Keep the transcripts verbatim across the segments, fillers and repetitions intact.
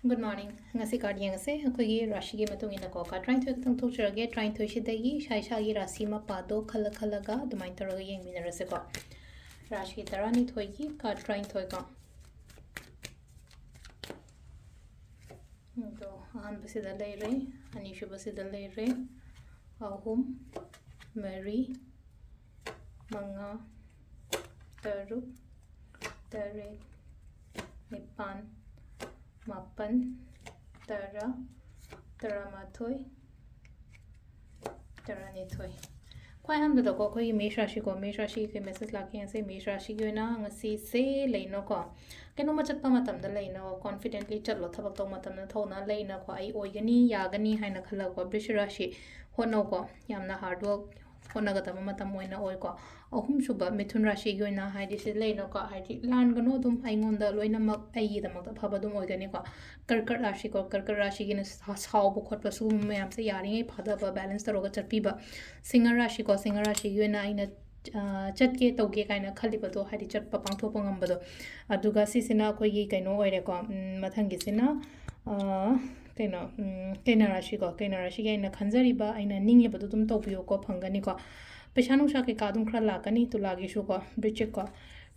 Good morning. ꯉꯁꯤ card ꯌꯦꯡꯉꯁꯦ꯫ ꯑꯩꯈꯣꯏꯒꯤ ꯔꯥꯁꯤꯒꯤ ꯃꯇꯨꯡ ꯏꯟꯅꯀꯣ, card ꯇꯔꯥꯅꯤꯊꯣꯏ ꯈꯛꯇꯪ ꯊꯣꯛꯆꯔꯒꯦ꯫ ꯇꯔꯥꯅꯤꯊꯣꯏꯁꯤꯗꯒꯤ ꯏꯁꯥ ꯏꯁꯥꯒꯤ ꯔꯥꯁꯤ ꯃꯄꯥꯗꯣ ꯈꯜꯂ ꯈꯜꯂꯒ ꯑꯗꯨꯃꯥꯏꯅ ꯇꯧꯔꯒ ꯌꯦꯡꯃꯤꯟꯅꯔꯁꯦꯀꯣ꯫ ꯔꯥꯁꯤ ꯇꯔꯥꯅꯤꯊꯣꯏꯒꯤ card ꯇꯔꯥꯅꯤꯊꯣꯏ ꯀꯣ꯫ ꯑꯗꯣ ꯑꯍꯥꯟꯕꯁꯤꯗ ꯂꯩꯔꯦ, ꯑꯅꯤꯁꯨꯕꯁꯤꯗ ꯂꯩꯔꯦ, ꯑꯍꯨꯝ, ꯃꯔꯤ, ꯃꯉꯥ, ꯇꯔꯨꯛ, ꯇꯔꯦꯠ, ꯅꯤꯄꯥꯟ, ꯃꯥꯄꯟ, ꯇꯔꯥ, ꯇꯔꯥꯃꯥꯊꯣꯏ, ꯇꯔꯥꯅꯤꯊꯣꯏ꯫ ꯈ꯭ꯋꯥꯏ ꯑꯍꯥꯟꯕꯗꯀꯣ, ꯑꯩꯈꯣꯏꯒꯤ ꯃꯦꯁ ꯔꯥꯁꯤꯀꯣ, ꯃꯦꯁ ꯔꯥꯁꯤꯒꯤ ꯀꯩ message ꯂꯥꯛꯀꯦ ꯌꯦꯡꯁꯦ꯫ ꯃꯦꯁ ꯔꯥꯁꯤꯒꯤ ꯑꯣꯏꯅ ꯉꯁꯤꯁꯦ ꯂꯩꯅꯀꯣ, ꯀꯩꯅꯣꯝꯃ ꯆꯠꯄ ꯃꯇꯝꯗ ꯂꯩꯅꯀꯣ, confidently ꯆꯠꯂꯣ꯫ ꯊꯕꯛ ꯇꯧꯕ ꯃꯇꯝꯗ ꯊꯧꯅꯥ ꯂꯩꯅꯀꯣ, "ꯑꯩ ꯑꯣꯏꯒꯅꯤ, ꯌꯥꯒꯅꯤ" ꯍꯥꯏꯅ ꯈꯜꯂꯒꯀꯣ꯫ ꯕ꯭ꯔꯤꯁ ꯔꯥꯁꯤ, ꯍꯣꯠꯅꯧꯀꯣ, ꯌꯥꯝꯅ hard work ꯍꯣꯠꯅꯒꯗꯕ ꯃꯇꯝ ꯑꯣꯏꯅ ꯑꯣꯏꯀꯣ꯫ ꯑꯍꯨꯝꯁꯨꯕ ꯃꯤꯊꯨꯟ ꯔꯥꯁꯤꯒꯤ ꯑꯣꯏꯅ ꯍꯥꯏꯗꯤ ꯁꯤ ꯂꯩꯅꯀꯣ, ꯍꯥꯏꯗꯤ ꯂꯥꯟꯒꯅꯨ, ꯑꯗꯨꯝ ꯑꯩꯉꯣꯟꯗ ꯂꯣꯏꯅꯃꯛ ꯑꯩꯒꯤꯗꯃꯛꯇ ꯑꯐꯕ ꯑꯗꯨꯝ ꯑꯣꯏꯒꯅꯤꯀꯣ꯫ ꯀꯔꯀꯠ ꯔꯥꯁꯤꯀꯣ, ꯀꯔꯀꯠ ꯔꯥꯁꯤꯒꯤꯅ ꯁꯥ-, ꯁꯥꯎꯕ ꯈꯣꯠꯄ ꯁꯤꯒꯨꯝꯕ ꯃꯌꯥꯝꯁꯦ ꯌꯥꯔꯤꯉꯩ ꯐꯥꯊꯕ, balance ꯇꯧꯔꯒ ꯆꯠꯄꯤꯕ꯫ ꯁꯤꯡꯍ ꯔꯥꯁꯤꯀꯣ, ꯁꯤꯡꯍ ꯔꯥꯁꯤꯒꯤ ꯑꯣꯏꯅ ꯑꯩꯅ, ꯑ, ꯆꯠꯀꯦ ꯇꯧꯒꯦ ꯀꯥꯏꯅ ꯈꯜꯂꯤꯕꯗꯣ, ꯍꯥꯏꯗꯤ ꯆꯠꯄ ꯄꯥꯡꯊꯣꯛꯄ ꯉꯝꯕꯗꯣ꯫ ꯑꯗꯨꯒ ꯁꯤꯁꯤꯅ ꯑꯩꯈꯣꯏꯒꯤ ꯀꯩꯅꯣ ꯑꯣꯏꯔꯦꯀꯣ, ꯎꯝ, ꯃꯊꯪꯒꯤꯁꯤꯅ, ꯑ, ꯀꯩꯅꯣ, ꯎꯝ, ꯀꯩꯅ ꯔꯥꯁꯤꯀꯣ, ꯀꯩꯅ ꯔꯥꯁꯤꯒꯤ ꯑꯩꯅ ꯈꯟꯖꯔꯤꯕ, ꯑꯩꯅ ꯅꯤꯡꯉꯤꯕꯗꯣ ꯑꯗꯨꯝ ꯇꯧꯕꯤꯌꯨꯀꯣ, ꯐꯪꯒꯅꯤꯀꯣ꯫ ꯄꯩꯁꯥ ꯅꯨꯡꯁꯥ ꯀꯩꯀꯥ ꯑꯗꯨꯝ ꯈꯔ ꯂꯥꯛꯀꯅꯤ ꯇꯨꯂꯥꯒꯤꯁꯨꯀꯣ, ꯕ꯭ꯔꯤꯆꯤꯛꯀꯣ꯫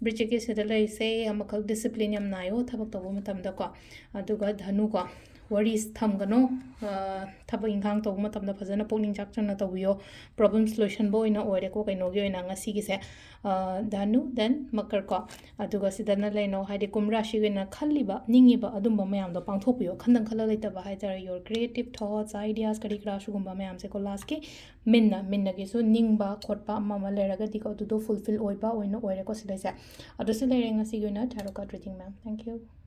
ꯕ꯭ꯔꯤꯆꯤꯛꯀꯤꯁꯤꯗ ꯂꯩꯔꯤꯁꯦ ꯑꯃꯈꯛ, discipline ꯌꯥꯝ ꯅꯥꯏꯌꯣ ꯊꯕꯛ ꯇꯧꯕ ꯃꯇꯝꯗꯀꯣ꯫ ꯑꯗꯨꯒ ꯙꯅꯨꯀꯣ, worries ꯊꯝꯒꯅꯣ, ꯑ, ꯊꯕꯛ ꯏꯪꯈꯥꯡ ꯇꯧꯕ ꯃꯇꯝꯗ ꯐꯖꯅ ꯄꯨꯛꯅꯤꯡ ꯆꯥꯛꯆꯪꯅ ꯇꯧꯕꯤꯌꯣ꯫ Problems ꯂꯣꯏꯁꯟꯕ ꯑꯣꯏꯅ ꯑꯣꯏꯔꯦꯀꯣ ꯀꯩꯅꯣꯒꯤ ꯑꯣꯏꯅ ꯉꯁꯤꯒꯤꯁꯦ꯫ ꯑ, ꯙꯅꯨ, then ꯃꯀꯔ ꯀꯣ꯫ ꯑꯗꯨꯒ ꯁꯤꯗꯅ ꯂꯩꯅꯧ, ꯍꯥꯏꯗꯤ ꯀꯨꯝ ꯔꯥꯁꯤꯒꯤ ꯑꯣꯏꯅ ꯈꯜꯂꯤꯕ, ꯅꯤꯡꯉꯤꯕ ꯑꯗꯨꯝꯕ ꯃꯌꯥꯝꯗꯣ ꯄꯥꯡꯊꯣꯛꯄꯤꯌꯣ꯫ ꯈꯟꯗꯪ ꯈꯜꯂ ꯂꯩꯇꯕ ꯍꯥꯏꯇꯥꯔꯦ, your creative thoughts, ideas ꯀꯔꯤ ꯀꯔꯥ ꯁꯤꯒꯨꯝꯕ ꯃꯌꯥꯝꯁꯦꯀꯣ, ꯂꯥꯁꯀꯤ ꯃꯤꯟꯅ, ꯃꯤꯟꯅꯒꯤꯁꯨ ꯅꯤꯡꯕ ꯈꯣꯠꯄ ꯑꯃ ꯑꯃ ꯂꯩꯔꯒꯗꯤꯀꯣ, ꯑꯗꯨꯗꯣ fulfill ꯑꯣꯏꯕ ꯑꯣꯏꯅ ꯑꯣꯏꯔꯦꯀꯣ ꯁꯤꯗꯩꯁꯦ꯫ ꯑꯗꯨ ꯁꯤ ꯂꯩꯔꯦ ꯉꯁꯤꯒꯤ ꯑꯣꯏꯅ tarot card reading, ma'am. Thank you.